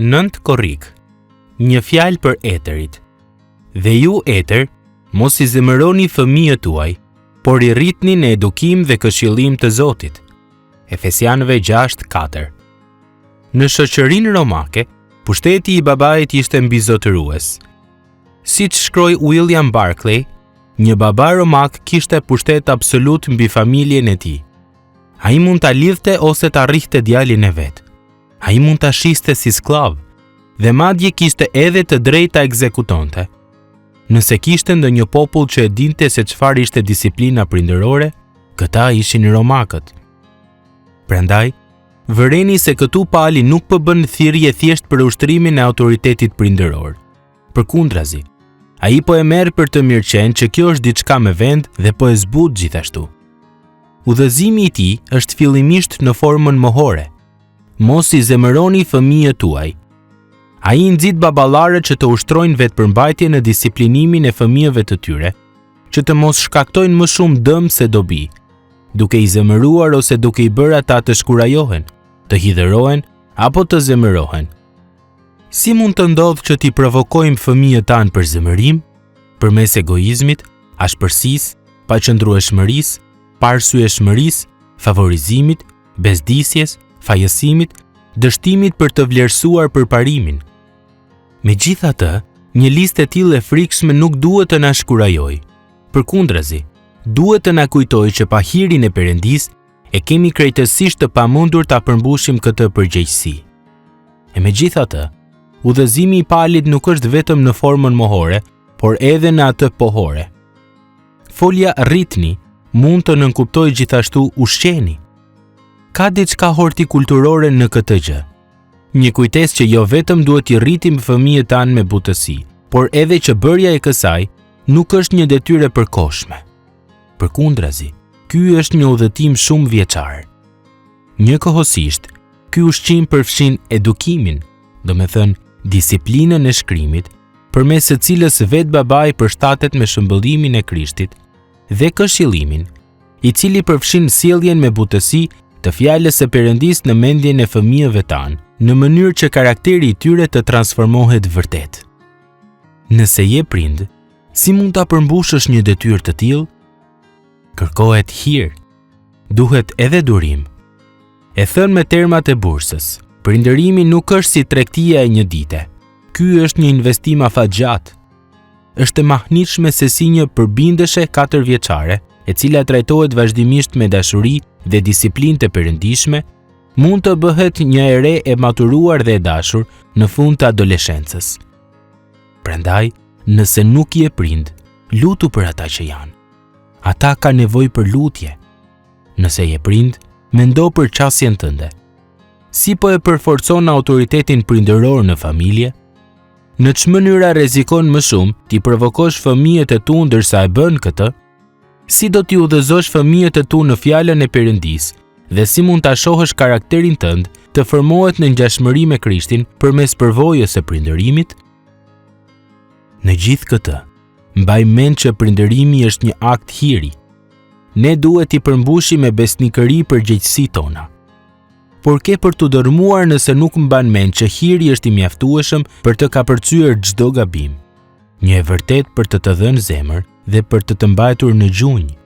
9 korrik. Një fjalë për etërit. Dhe ju etër, mos i zemëroni fëmijët tuaj, por i rritni në edukim dhe këshillim të Zotit. Efesianëve 6:4. Në shoqërinë romake, pushteti i babait ishte mbizotërues. Siç shkroi William Barclay, një baba romak kishte pushtet absolut mbi familjen e tij. Ai mund ta lidhte ose ta rrihte djalin e vet. Ai mund ta shiste si skllav dhe madje kishte edhe të drejtë ta ekzekutonte. Nëse kishte ndonjë popull që e dinte se çfarë ishte disiplina prindërore, këta ishin romakët. Prandaj, vëreni se këtu Pali nuk po bën thirrje thjesht për ushtrimin e autoritetit prindëror. Përkundrazi, ai po e merr për të mirëqenë që kjo është diçka me vend dhe po e zbut gjithashtu. Udhëzimi i tij është fillimisht në formën mohore. Mos i zemëroni fëmijët tuaj. Ai i nxit baballarët që të ushtrojnë vetëpërmbajtje në disiplinimin e fëmijëve të tyre, që të mos shkaktojnë më shumë dëm se dobi, duke i zemëruar ose duke i bërë ata të shkurajohen, të hidhërohen apo të zemërohen. Si mund të ndodhë që t'i provokojmë fëmijët tanë për zemërim, përmes egoizmit, ashpërsisë, paqëndrueshmërisë, paarsyeshmërisë, favorizimit, bezdisjes, fajësimit, dështimit për të vlerësuar përparimin? Megjithatë, një listë e tillë e frikshme nuk duhet të na shkurajojë. Përkundrazi, duhet të na kujtojë që pa hirin e Perëndisë e kemi krejtësisht të pamundur ta përmbushim këtë përgjegjësi. E megjithatë, udhëzimi i Palit nuk është vetëm në formën mohore, por edhe në atë pohore. Folja rritni mund të nënkuptojë gjithashtu ushqeni. Ka diçka hortikulturore në këtë gjë. Një kujtesë që jo vetëm duhet t'i rritim fëmijët tanë me butësi, por edhe që bërja e kësaj nuk është një detyrë e përkohshme. Përkundrazi, ky është një udhëtim shumëvjeçar. Njëkohësisht, ky ushqim përfshin edukimin, domethënë disiplinën e shkrimit, përmes së cilës vetë babai përshtatet me shëmbëllimin e Krishtit dhe këshillimin, i cili përfshin sjelljen me butësi të fjalës së Perëndisë në mendjen e fëmijëve tanë, në mënyrë që karakteri i tyre të transformohet vërtet. Nëse je prind, Si mund ta përmbushësh një detyrë të tillë? Kërkohet hir. Duhet edhe durim. E thënë me termat e bursës, prindërimi nuk është si tregtia e një dite. Ky është një investim afatgjatë. Është e mahnitshme se si një përbindëshe katërvjeçare, e cila trajtohet vazhdimisht me dashuri dhe disiplinë të perëndishme, mund të bëhet një e re e maturuar dhe e dashur në fund të adoleshencës. Prandaj, nëse nuk je prind, lutu për ata që janë. Ata kanë nevojë për lutje. Nëse je prind, mendo për qasjen tënde. Si po e përforcon autoritetin prindëror në familje? Në ç'mënyra rrezikon më shumë t'i provokosh fëmijët e tu ndërsa e bën këtë? Si do t'i udhëzosh fëmijët e tu në fjalën e Perëndisë dhe si mund ta shohësh karakterin tënd të formohet në ngjashmëri me Krishtin përmes përvojës së prindërimit? Në gjithë këtë, mbaj mend që prindërimi është një akt hiri. Ne duhet t'i përmbushim me besnikëri përgjegjësitë tona. Por ke për t'u dërrmuar nëse nuk mban mend që hiri është i mjaftueshëm për të kapërcyer çdo gabim. Një e vërtetë për të të dhënë zemër dhe për të të mbajtur në gjunjë.